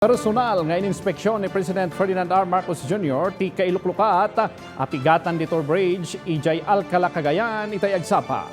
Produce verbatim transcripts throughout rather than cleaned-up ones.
Personal nga ininspeksyon ni President Ferdinand R. Marcos Junior ti kailuklukat a pigatan ditoy bridge idiay Alcala, Cagayan, itay agsapa.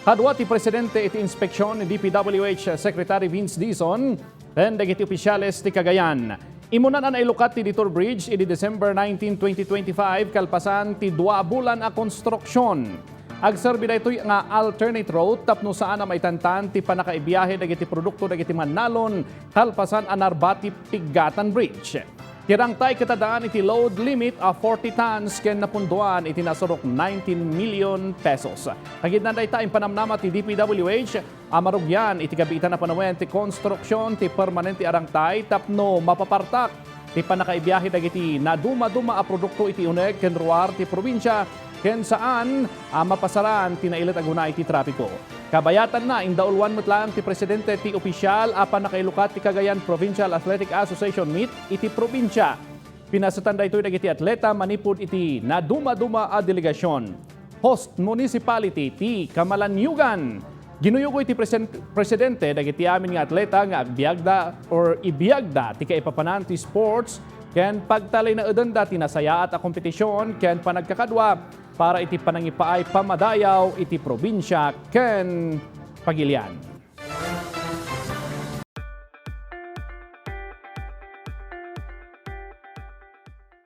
Kadua ti presidente iti inspeksyon ni D P W H Secretary Vince Dizon ken dagiti opisyales ti Cagayan. Immuna a nailukat ti detour bridge idi December nineteen, twenty twenty-five, kalpasan ti dua a bulan a konstruksyon. Agserbi daytoy nga alternate route tapno saan a maitantan ti pannakaibiahe dagiti produkto dagiti mannalon kalpasan a narba ti pigatan bridge. Ti rangtay ket addaan iti load limit a forty tons ken napundoan iti nasurok nineteen million pesos. Kagidnan dayta, impanamnama ti D P W H a marugian iti kabiitan a panawen ti konstruksyon ti permanente a rangtay tapno mapapartak ti pannakaibiahe dagiti nadumaduma a produkto iti uneg ken ruar ti probinsia ken saan a mapasaran ti nailet a guna iti trapiko. Kabayatanna, indauluan met laeng ti presidente ti opisyal a pannakailukat ti Cagayan Provincial Athletic Association meet iti probinsia. Pinasetan daytoy dagiti atleta manipud iti nadumaduma a delegasyon. Host municipality ti Camalaniugan. Ginuyugoy ti presen-, presidente dagiti amin nga atleta nga agbiagda or ibiagda ti kaipapanan ti sports ken pagtalinaedenda ti nasayaat a kompetisyon ken panagkakadua para iti panangipaay pamadayaw iti probinsia ken pagilian.